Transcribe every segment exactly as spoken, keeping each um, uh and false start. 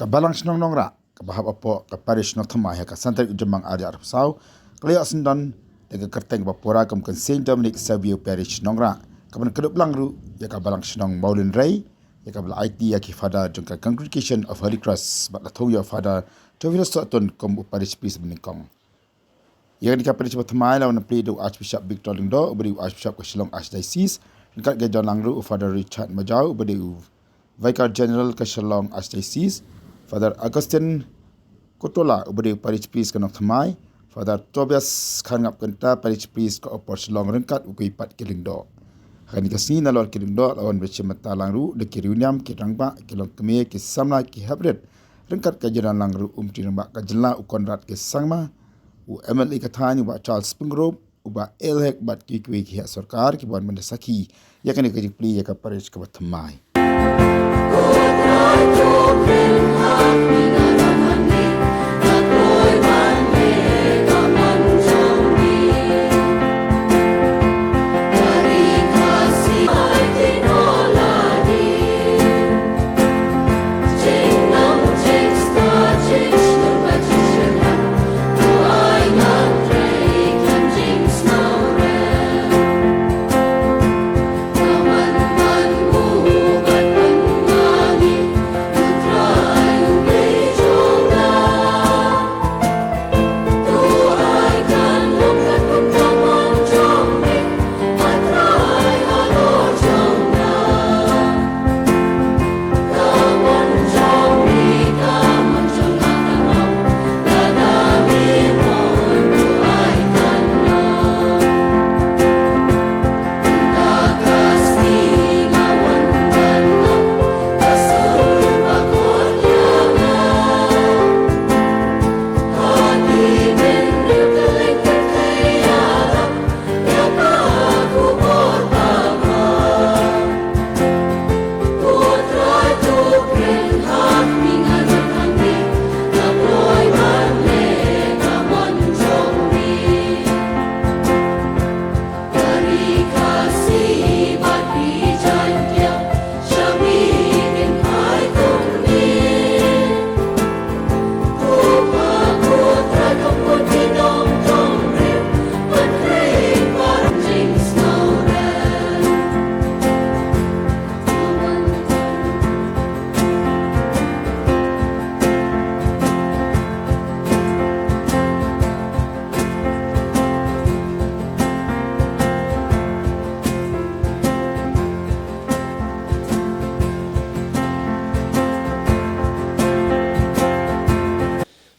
Ka Balang Shnong Nongrah, kaba hap hapoh ka Parish Nongthymmai ha ka Sunday u Jymmang ar hajar arphew saw, ka la ïoh syndon da ka kyrteng ba pura kum ka Saint Dominic Saviour Parish Nongrah, kaban kdup lang ruh ïa ka Balang Shnong Mawlynrei, ïa kaba la aiti ïa ki Father jong ka Congregation of Holy Cross, bad la thung ïa u Father Theophilus Sohtun kum u Parish Priest banyngkong. Ïa kane ka Parish bathymmai la wan plie da u Archbishop Victor Lyngdoh, uba dei u Archbishop ka Shillong Archdiocese, ryngkat ka ïadon lang ruh u Father Richard Majaw, uba dei u Vicar General ka Shillong Archdiocese, Father Augustine Kotola, uba dei u Parish Priest ka Nongthymmai, Father Tobias Kharngap Kynta, Parish Priest ka Upper Shillong, ryngkat u kiwei pat ki Lyngdoh. Ha kane ka sngi nalor ki Lyngdoh la wan bishim bynta lang ruh da ki riewniam, ki rangbah, ki longkmie, ki samla, ki heprit, ryngkat ka ïadon lang ruh u Myntri Rangbah ka jylla u Conrad K Sangma, u M L A ka thaiñ u Bah Charles Pyngrope, u Bah L Hek bad kiwei kiwei ki heh sorkar kiba wan ban da sakhi ïa kane ka jingplie ïa ka Parish kaba thymmai.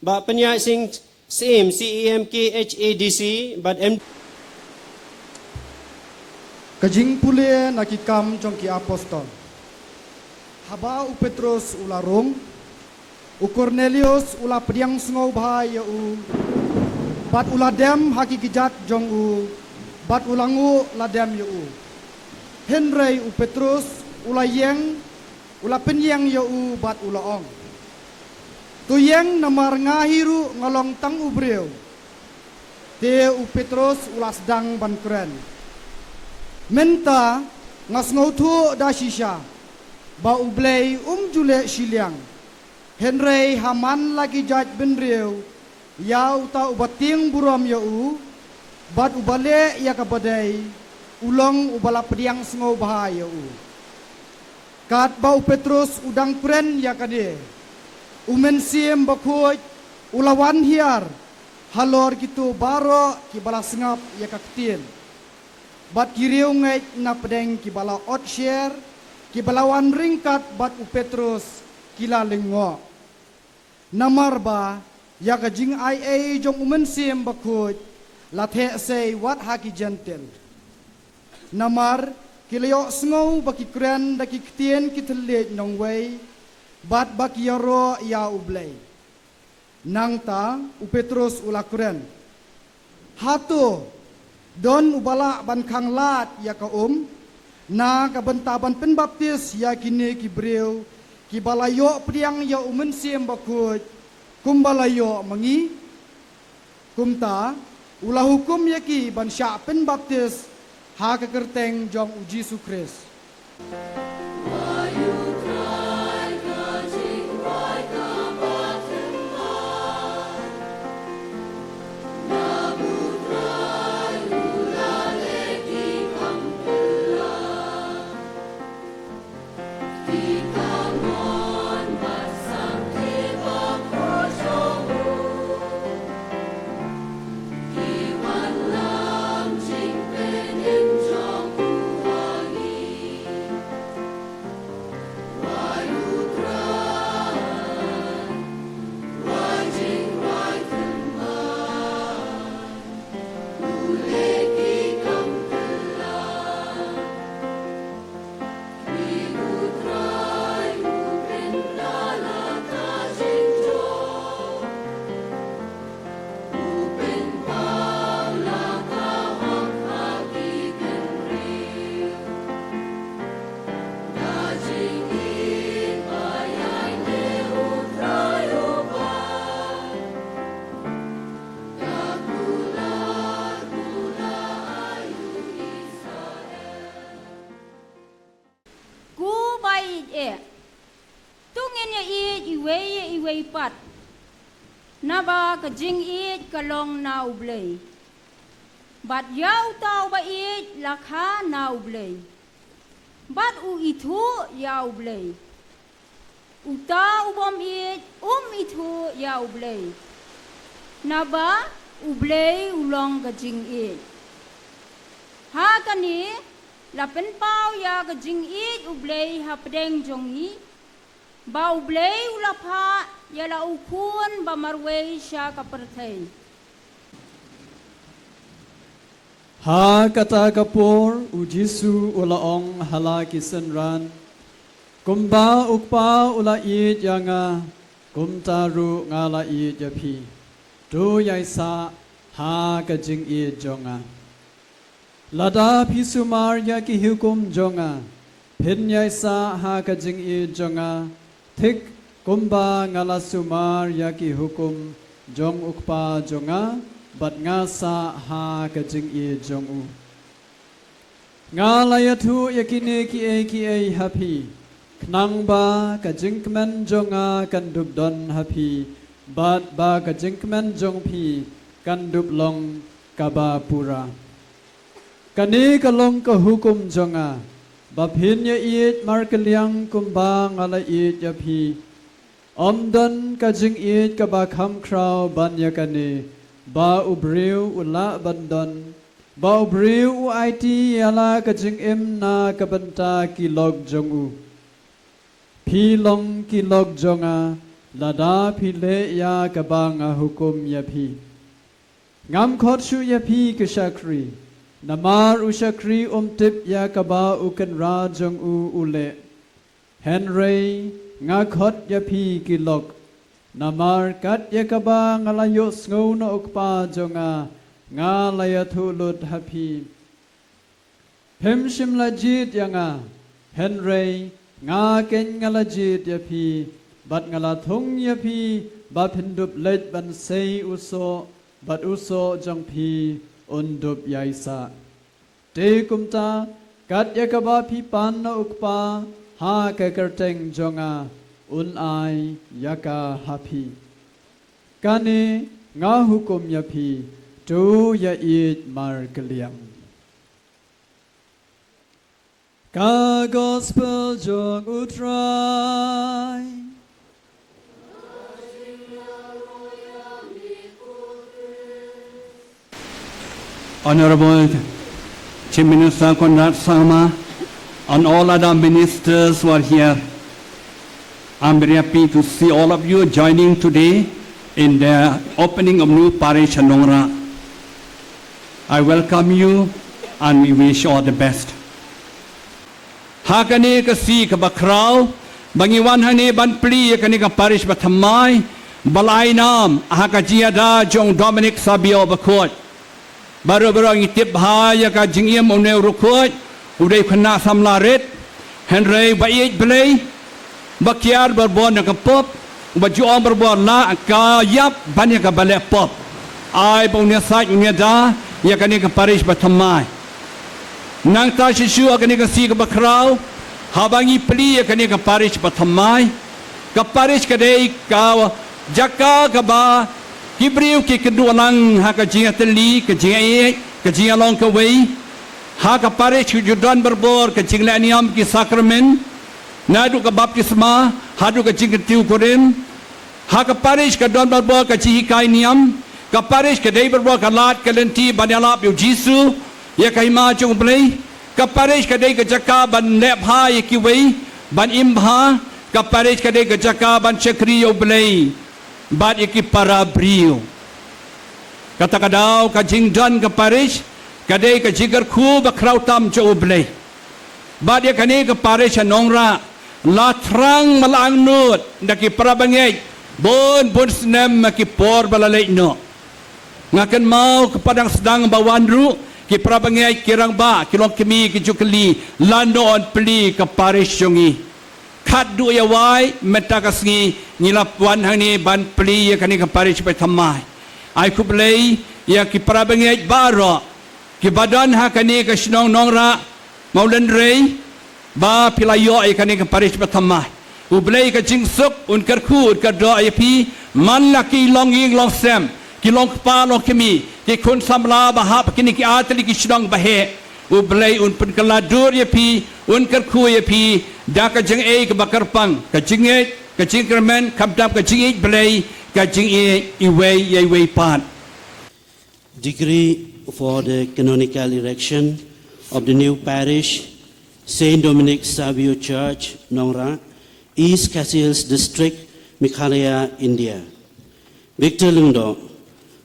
Bah Pynïaid Sing Syiem, C E M K H A D C, bad M. Ka jingpule na Ki Kam jong ki Apostol. Haba u Petros u la rung, u Kornelius u la pdiang sngewbha ïa u, bad u la dem ha ki kjat jong u, bad u la nguh la dem ïa u. Hynrei u Petros u la ïeng, u la pynïeng ïa u bad u la ong, "To ïeng, namar nga hi ruh nga long tang u briew." Te u Petros u la sdang ban kren, "Mynta nga sngewthuh da shisha ba U Blei um ju leh shiliang, hynrei ha man la ki jaitbynriew ïa uta uba tieng burom ïa u, bad uba leh ïa kaba dei, u long uba la pdiang sngewbha ïa u." Katba u Petros u dang kren ïa kane, U Mynsiem Bakhuid u la wan hiar halor kito baroh kiba la sngap ïa ka ktien. Bad ki riewngeit na pdeng kiba la ot sher, kiba la wan ryngkat bad u Petros, ki la lyngngoh. Namar ba ïa ka jingai ei jong U Mynsiem Bakhuid la theh sei wat ha ki Jentil. Namar ki la ïohsngew ba ki kren da ki ktien ki thylliej nongwei, bad ba ki ïaroh ïa U Blei. Nangta u Petros u la kren, "Hato don uba lah ban khanglad ïa ka um na ka bynta ban pynbaptis ïa kine ki briew kiba la ïoh pdiang ïa U Mynsiem Bakhuid, kumba la ïoh ma ngi?" Kumta u la hukum ïa ki ban shah pynbaptis ha ka kyrteng jong U Jisu Khrist. iwei ïa iwei pat. Naba ka jingïeit ka long na U Blei. Bad ïa uta uba ïeit la kha na U Blei. Bad u ithuh ïa U Blei. Uta u bym ïeit um ithuh ïa U Blei. Naba U Blei u long ka jingïeit. Ha kane la pynpaw ïa ka jingïeit U Blei hapdeng jong ngi. Ba U Blei u la phah ïa la u khun ba marwei sha ka pyrthei. Ha kata ka por U Jisu u la ong ha la ki synran, kumba U Kpa u la ïeit ïa nga, kumta ruh nga la ïeit ïa phi. To ïaisah ha ka jingïeit jong nga. Lada phi sumar ïa ki hukum jong nga, phin ïaisah ha ka jingïeit jong nga, thik kumba nga la sumar ïa ki hukum jong U Kpa jong nga, bad nga sah ha ka jingïeit jong u. Nga la ïathuh ïa kine kiei kiei ha phi, khnang ba ka jingkmen jong nga kan dup don ha phi, bad ba ka jingkmen jong phi kan dup long kaba pura. Kane ka long ka hukum jong nga, ba phin ïa ïeit markylliang kumba nga la ïeit ïa phi. Ym don ka jingïeit kaba kham khraw ban ïa kane, ba u briew u lah ban don, ba u briew u aiti ïa la ka jingim na ka bynta ki lok jong u. Phi long ki lok jong nga, lada phi leh ïa kaba nga hukum ïa phi. Ngam khot shuh ïa phi ki shakri, namar u shakri um tip ïa kaba u kynrad jong u u leh. Hynrei nga khot ïa phi ki lok, namar kat ïa kaba nga la ïohsngew na U Kpa jong nga, nga la ïathuh lut ha phi. Phim shym la jied ïa nga, hynrei nga keiñ nga la jied ïa phi, bad nga la thung ïa phi, ba phin dup leit ban sei u soh, bad u soh jong phi un dup ïaisah. Te kumta, kat ïa kaba phi pan na U Kpa ha ka kyrteng jong nga, un ai ïa ka ha phi. Kane nga hukum ïa phi, to ïa ïeit markylliang. Ka Gospel jong U Trai. Honorable Chief Minister Conrad Sangma and all other ministers who are here. I'm very happy to see all of you joining today in the opening of new parish at Nongrah. I welcome you and we wish you all the best. Ha kane ka sngi kaba khraw, ba ngi wan hangne ban plie ïa kane ka parish ba thymmai, ba la ai nam ha ka jingïada jong Dominic Savio Bakhuid. Baroh baroh ngi tip bha ïa ka jingim une u riewkhuid, u dei u khynnah samla rit, hynrei ba ïeit Blei, ba kiar barabor na ka pop, ba ju ong barabor la ka ïap ban ïa kaba leh pop. Ai ba un ïasaid un ïada ïa kane ka parish ba thymmai. Nangta shisha ha kane ka sngi kaba khraw, haba ngi plie ïa kane ka parish ba thymmai. Ka parish ka dei ka jaka kaba ki briew ki kynduh lang ha ka jingïatylli, ka jingïaieit, ka jingïalong kawei. Ha ka parish ka ju don barabor ka jingleh niam ki sakramen, naduh ka baptisma haduh ka jingkyntiew kurim. Ha ka parish ka don barabor ka jinghikai niam. Ka parish ka dei barabor ka lad ka lynti ban ïalap ïa U Jisu, ïa ka hima jong U Blei. Ka parish ka dei ka jaka ban leh bha ïa kiwei, ban im bha. Ka parish ka dei ka jaka ban shakri ïa U Blei bad ïa ki para briew. Kata ka daw ka jingdon ka parish ka dei ka jingkyrkhu ba khraw tam jong U Blei. Bad ïa kane ka parish ha Nongrah la thrang ba la angnud da ki para bangeit bun bun snem ha ki por ba la leit noh. Nga kynmaw ka padang sdang ba wan ruh ki para bangeit, ki rangbah, ki longkmie, ki ju kylli, lano yn plie ka parish jong ngi. Khatduh ïa wai mynta ka sngi ngi la wan hangne ban plie ïa kane ka parish ba thymmai. Ai khublei ïa ki para bangeit baroh kiba don ha kane ka shnong Nongrah Mawlynrei, ba phi la ïoh ïa kane ka parish ba thymmai. U Blei ka jingsuk un kyrkhu un kyrdoh ïa phi, man la ki longïing longsem, ki longkpa longkmie, ki khun samla ba hap ha kine ki artylli ki shnong ba heh. U Blei un pynkylla dur ïa phi, un kyrkhu ïa phi da ka jingïeit kaba kyrpang, ka jingïeit, ka jingkyrmen, khamtam ka jingïeit Blei, ka jingïeit iwei ïa iwei pat. Decree for the canonical erection of the new parish, Saint Dominic Savio Church, Nongrah, East Khasi Hills District, Meghalaya, India. Victor Lyngdoh,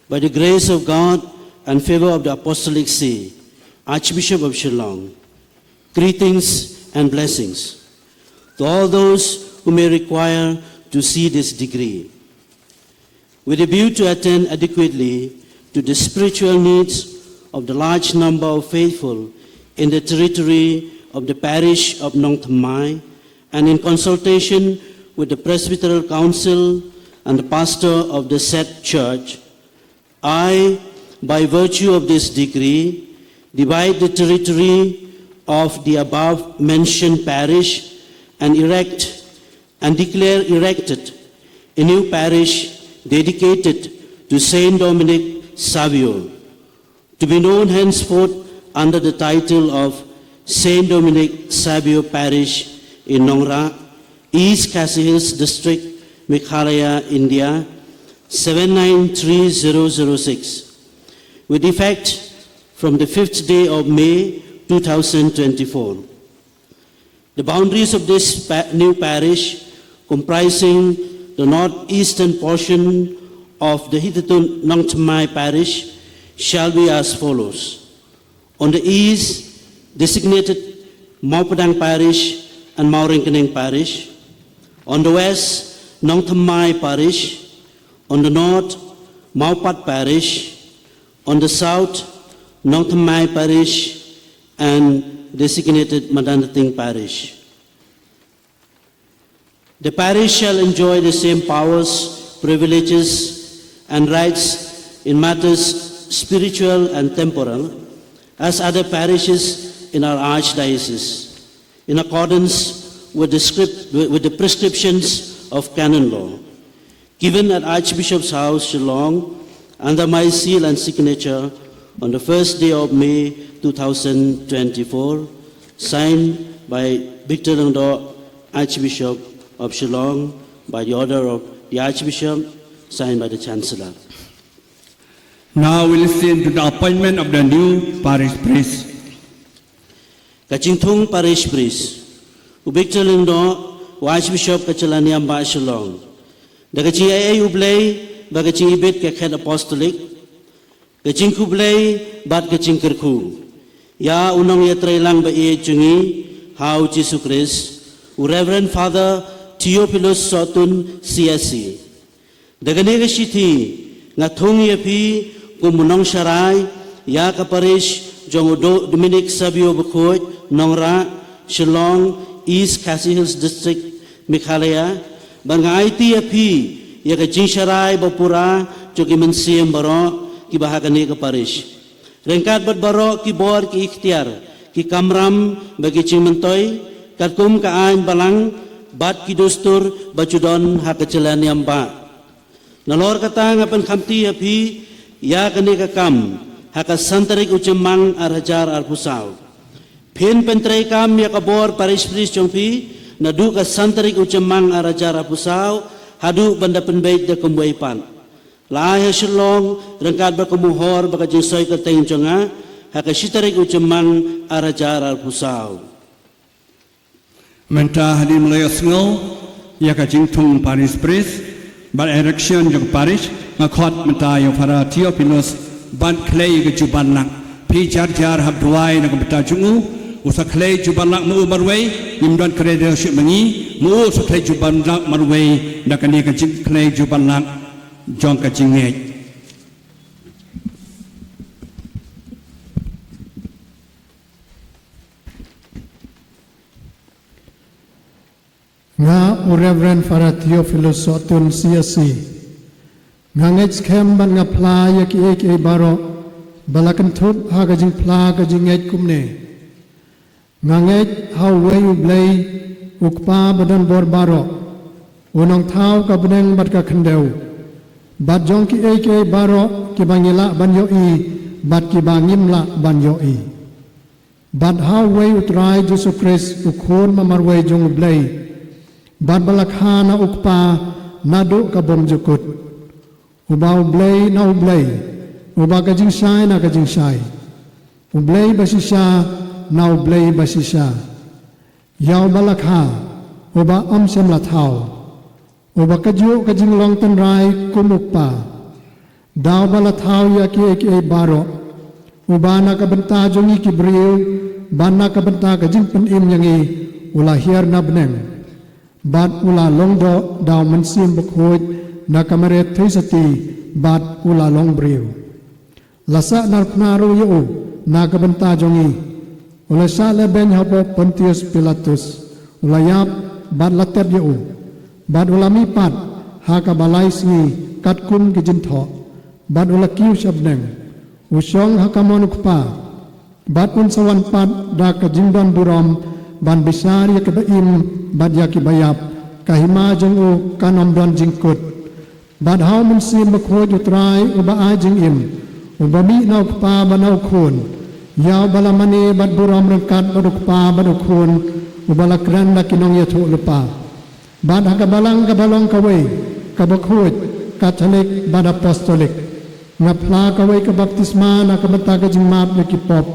by the grace of God and favor of the Apostolic See, Archbishop of Shillong, greetings and blessings to all those who may require to see this decree. With a view to attend adequately to the spiritual needs of the large number of faithful in the territory of the parish of Nongthymmai, and in consultation with the Presbyteral Council and the pastor of the said church, I, by virtue of this decree, divide the territory of the above mentioned parish and erect and declare erected a new parish dedicated to Saint Dominic Savio, to be known henceforth under the title of Saint Dominic Savio Parish in Nongrah, East Khasi Hills District, Meghalaya, India, seven nine three zero zero six, with effect from the fifth day of May two thousand twenty-four. The boundaries of this pa-, new parish, comprising the northeastern portion of the hitherto Nongthymmai parish, shall be as follows. On the east, designated Mawpadang Parish and Mawryngkneng Parish. On the west, Nongthymmai Parish. On the north, Mawpat Parish. On the south, Nongthymmai Parish and designated Madandating Parish. The parish shall enjoy the same powers, privileges, and rights in matters spiritual and temporal as other parishes in our archdiocese, in accordance with the script, with the prescriptions of canon law, given at Archbishop's House, Shillong, under my seal and signature on the first day of May two thousand twenty-four, signed by Victor Lyngdoh, Archbishop of Shillong, by the order of the Archbishop, signed by the Chancellor. Now we listen to the appointment of the new parish priest. Ka jingthung parish priest. U Victor Lyngdoh, u Archbishop ka Jyllaniam Bah Shillong. Da ka jingaiei U Blei bad ka jingibit ka khet apostolic, ka jingkhublei bad ka jingkyrkhu ïa u nongïatreilang ba ïeit jong ngi ha u Jisu Khrist, u Reverend Father Theophilus Sohtun C S C. Da kane ka shithi nga thung ïa phi kum u nongsharai ïa ka parish jong u Do-, Dominic Savio Bakhuid, Nongrah, Shillong, East Khasi Hills District, Meghalaya, bad nga aiti ïa phi ïa ka jingsharai ba pura jong ki mynsiem baroh kiba ha kane ka parish, ryngkat bad baroh ki bor ki ikhtiar, ki kamram bad ki jingmyntoi katkum ka aiñ balang bad ki dustur ba ju don ha ka Jyllaniam Bah. Nalor kata nga pynkhamti ïa phi ïa kane ka kam ha ka san tarik u Jymmang ar hajar arphew saw. Phin pyntreikam ïa ka bor parish priest jong phi naduh ka san tarik u Jymmang ar hajar arphew saw haduh ban da pynbeit da kumwei pat. La ai ha Shillong ryngkat bad ka mohor bad ka jingsoi kyrteng jong nga ha ka shi tarik u Jymmang ar hajar arphew saw. Mynta hadien ba la ïohsngew ïa ka jingthung parish priest bad erection jong ka parish, nga khot mynta ïa u Father Theophilus ban khlei ka juban lak. Phi jar jar hap duwai na ka bynta jong u, u sa khlei juban lak ma u marwei, ngim don kredor shuh ma ngi, ma u sa khlei juban lak marwei da kane ka jingkhlei juban lak jong ka jingngeit. Nga u Reverend Father Theophilus Sohtun C S C. Nga ngeit skhem bad nga phla ïa kiei kiei baroh ba la kynthup ha ka jingphla ka jingngeit kumne. Nga ngeit ha uwei U Blei, U Kpa badonbor baroh, u nongthaw ka bneng bad ka khyndew, bad jong kiei kiei baroh kiba ngi lah ban ïohi bad kiba ngim lah ban ïohi. Bad ha uwei U Trai Jisu Khrist, U Khun ba marwei jong U Blei, bad ba la kha na U Kpa naduh ka bymjukut. Uba U Blei na U Blei, uba ka jingshai na ka jingshai, U Blei bashisha na U Blei bashisha. Ïa uba la kha, uba ym shym la thaw, uba kajuh ka jinglong tynrai kum U Kpa. Da uba la thaw ïa kiei kiei baroh, uba na ka bynta jong ngi ki briew, bad na ka bynta ka jingpynim ïa ngi, u la hiar na bneng, bad u la long doh da U Mynsiem Bakhuid na ka mareh theisotti, bad u la long briew. La sahnarphna ruh ïa u na ka bynta jong ngi. U la shah lehbeiñ hapoh Pontius Pilatus. U la ïap bad la tep ïa u, bad u la mihpat ha kaba lai sngi katkum ki jynthoh, bad u la kiew sha bneng. U shong ha kamon U Kpa, bad un sa wan pat da ka jingdon burom ban bishar ïa kiba im bad ïa kiba ïap. Ka hima jong u kan ym don jingkut. Bad ha U Mynsiem Bakhuid U Trai uba ai jingim, uba mih na U Kpa bad na U Khun, ïa uba la mane bad burom ryngkat bad U Kpa bad U Khun, uba la kren da ki nongïathuhlypa. Bad ha ka balang kaba long kawei, kaba khuid, Katholik bad Apostolik, nga phla kawei ka baptisma na ka bynta ka jingmap ïa ki pop,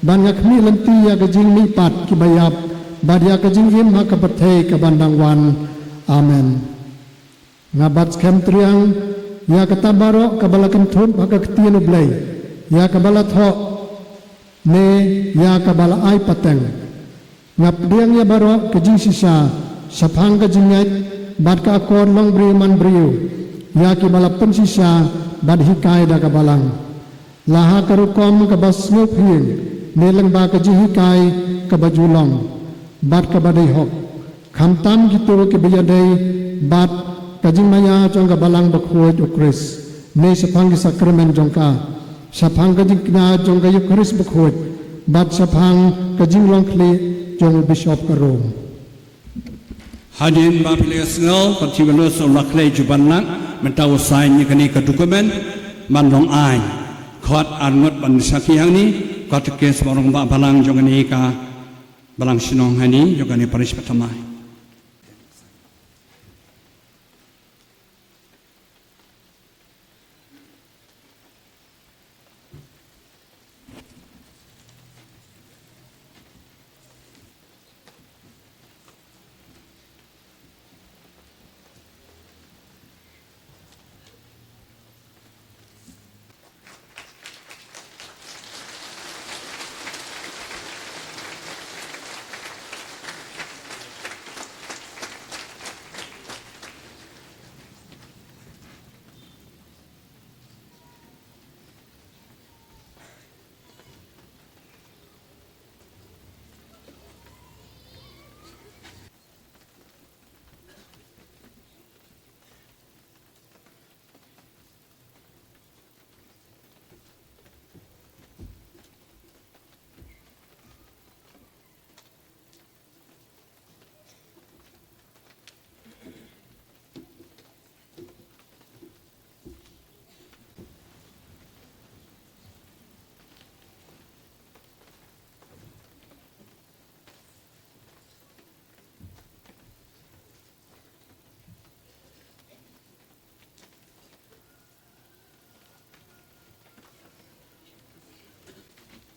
bad nga khmih lynti ïa ka jingmihpat kiba ïap, bad ïa ka jingim ha ka pyrthei kaban dang wan. Amen. Nga bat skhem triang ïa kata baroh kaba la kynthup ha ka ktien U Blei, ïa kaba la thoh ne ïa kaba la ai pateng. Nga pdiang ïa baroh ka jingshisha shaphang ka jingngeit bad ka akor longbriew manbriew, ïa kiba la pynshisha bad hikai da ka balang. La ha ka rukom kaba sngewphieng ne lyngba ka jinghikai kaba ju long bad kaba dei hok, khamtam kito kiba ïadei bad ka jingmaïa jong ka Balang Bakhuid U Khrist, ne shaphang ki sakramen jong ka, shaphang ka jingkñia jong ka Eukharist Bakhuid, bad shaphang ka jinglong khlieh jong u Bishop ka Rom. Hadien ba phi la ïohsngew, Convenor u la khlei ju ban lak, mynta u sign ïa kane ka document ban long aiñ. Khot arngut ban sakhi hangne, Katekist bad rangbah balang jong kane ka balang shnong hangne, jong kane parish Pyrthamai.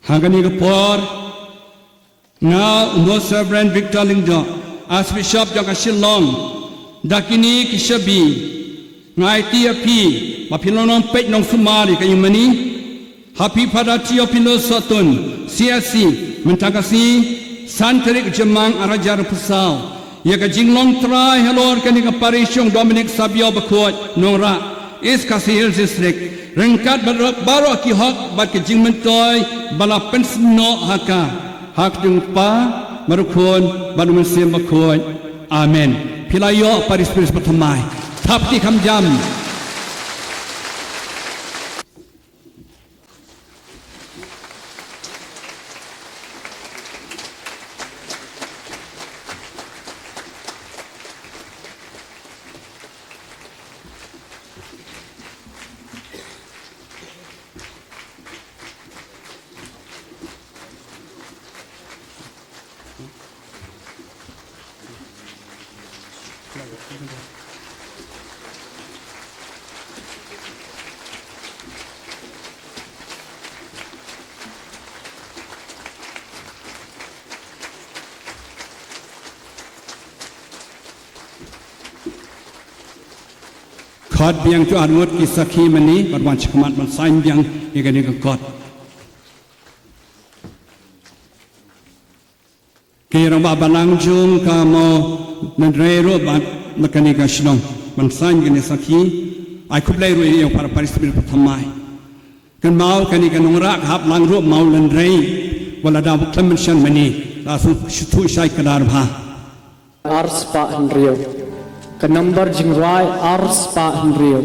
Ha kane ka por, nga u Most Reverend Victor Lyngdoh, Archbishop jong ka Shillong, da kine ki shabi, nga aiti ïa phi ba phin long nongpeit nongsumar ïa ka ïingmane ha phi Father Theophilus Sohtun, C S C, mynta ka sngi, san tarik Jymmang arhajar arphew saw, ïa ka jinglong trai halor kane ka parish jong Dominic Savio Bakhuid, Nongrah, East Khasi Hills District, ryngkat bad baroh ki hok bad ki jingmyntoi ba la pynsnoh ha ka, ha ka kyrteng U Kpa, bad U Khun, bad U Mynsiem Bakhuid. Amen. Phi la ïoh parish, parish Pyrthamai. Thap kti kham jam. Khot biang to arngut ki sakhi mynne bad wan shakhmat ban sign biang ïa kane ka kot. Ki rangbah balang jong ka Mawlynnrei ruh bad na kane ka shnong ban sign kane sakhi. Ai khublei ruh ïa u para parishioner pathamai. Kynmaw kane ka nongrah ka hap lang ruh Mawlynnrei wat la dei khlem mynshem mynne. La shu shu tu shai ka dar bha. Ar spah hynriew. Ka number jingrwai ar spah hynriew.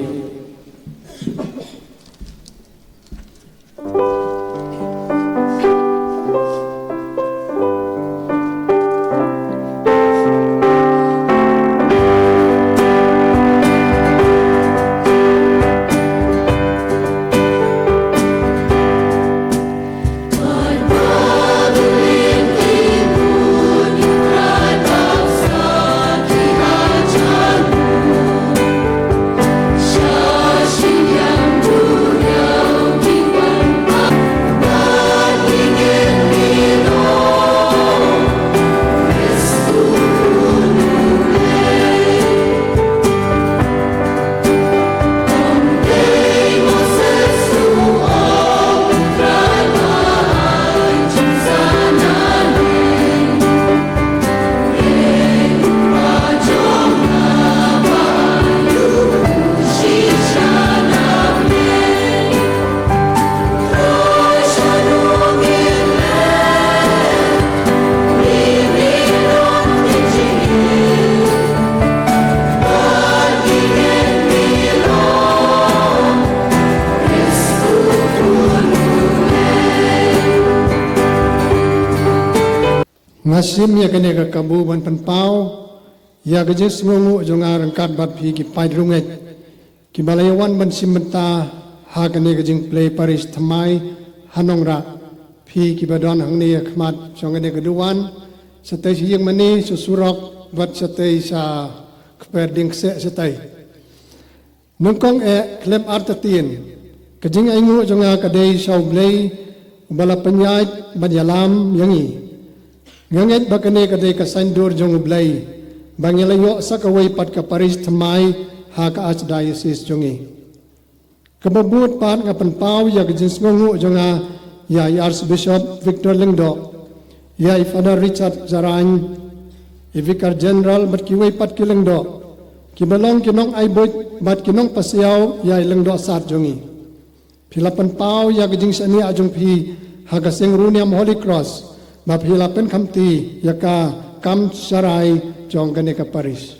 Nga shim ïa kane ka kabu ban pynpaw ïa ka jingsngewnguh jong nga ryngkat bad phi ki paid riewngeit kiba la ïa wan ban shim bynta ha kane ka jingplie parish thymmai ha Nongrah. Phi kiba don hangne ha khmat jong kane ka duwan, shatei sha ïing mane, sha surok bad shatei sha kper dieng kseh shatei. Nyngkong eh khlem artatien, ka jingainguh jong nga ka dei sha U Blei uba la pynïaid bad ïalam ïa ngi. Nga ngeit ba kane ka dei ka saiñdur jong U Blei ba ngi la ïoh sa kawei pat ka parish thymmai ha ka archdiocese jong ngi. Kaba bud pat nga pynpaw ïa ka jingsngewnguh jong nga ïa i Archbishop Victor Lyngdoh, ïa i Father Richard Jarain, i Vicar General bad kiwei pat ki lyngdoh kiba long ki nongai buit bad ki nongpasiaw ïa i Lyngdoh Sad jong ngi. Phi la pynpaw ïa ka jingshaniah jong phi ha ka seng riewniam Holy Cross ba phi la pynkhamti ïa ka kam sharai jong kane ka parish.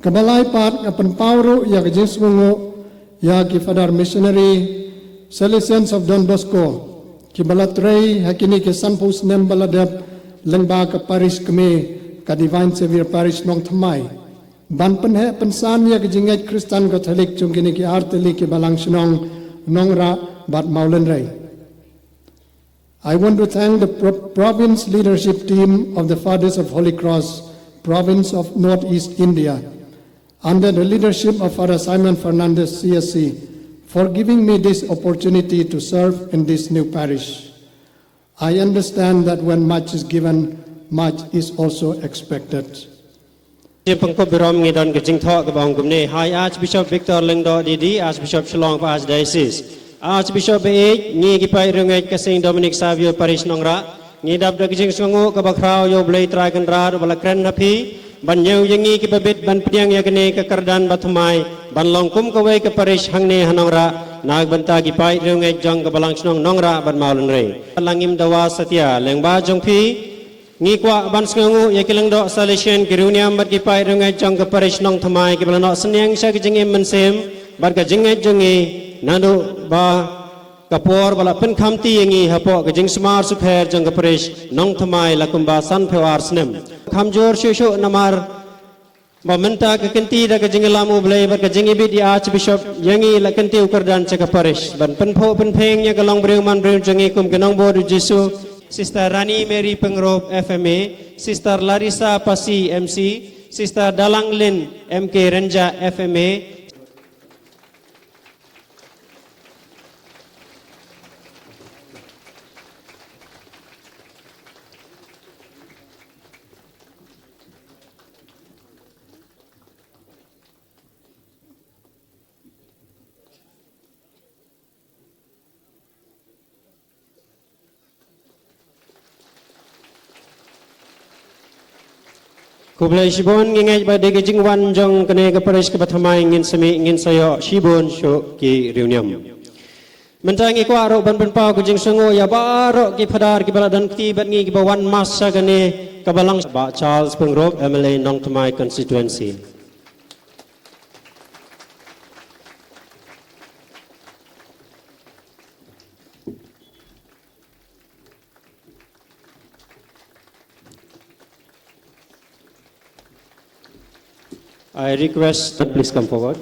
Kaba lai pat nga pynpaw ruh ïa ka jingsngewnguh ïa ki Father Missionary Salesians of Don Bosco kiba la trei ha kine ki sanphew snem ba la dep lyngba ka parish kmie ka Divine Saviour Parish Nongthymmai ban pynheh pynsan ïa ka jingngeit Khristan Katholik jong kine ki artylli ki balang shnong Nongrah bad Mawlynnrei. I want to thank the pro- province leadership team of the Fathers of Holy Cross, province of Northeast India, under the leadership of Father Simon Fernandez, C S C, for giving me this opportunity to serve in this new parish. I understand that when much is given, much is also expected. Jingpynkup burom ngi don ka jingthoh kaba ong kumne, ha i Archbishop Victor Lyngdoh D D, Archbishop Shillong bad Archdiocese. Archbishop ba ïeit, ngi ki paid riewngeit ka Saint Dominic Saviour Parish Nongrah ngi dap da ka jingsngewnguh kaba khraw ïa U Blei Trai Kynrad uba la kren ha phi ban ñiew ïa ngi kiba bit ban pdiang ïa kane ka kyrdan bathymmai ban long kum kawei ka parish hangne ha Nongrah na ka bynta ki paid riewngeit jong ka balang shnong Nongrah bad Mawlynnrei. Langim Dawa Satia, lyngba jong phi ngi kwah ban sngewnguh ïa ki lyngdoh Salesian, ki riewniam bad ki paid riewngeit jong ka parish Nongthymmai kiba la noh synñiang sha ka jingim mynsiem bad ka jingngeit jong ngi naduh ba ka por ba la pynkhamti ïa ngi hapoh ka jingsumar sukher jong ka parish Nongthymmai la kumba sanphew ar snem. Kham jur shuh shuh namar ba mynta ka kynti da ka jingïalam U Blei bad ka jingïabit i Archbishop ïa ngi la kynti u kyrdan sha ka parish ban pynphuh pynphieng ïa ka longbriew manbriew jong ngi kum ki nongbud U Jisu. Sister Rani Mary Pyngrope, F M A, Sister Larissa Pasi, M C, Sister Dalanglin M K Renja F M A. Khublei shibun, ngi ngeit ba da ka jingwan jong kane ka parish kaba thymmai ngin sa mih, ngin sa ïoh shibun shuh ki riewniam. Mynta ngi kwah ruh ban pynpaw ka jingsngewnguh ïa baroh ki phadar kiba la don kti bad ngi kiba wan mass sha kane ka balang, Bah Charles Pyngrope, M L A Nongthymmai Constituency. I request, please come forward.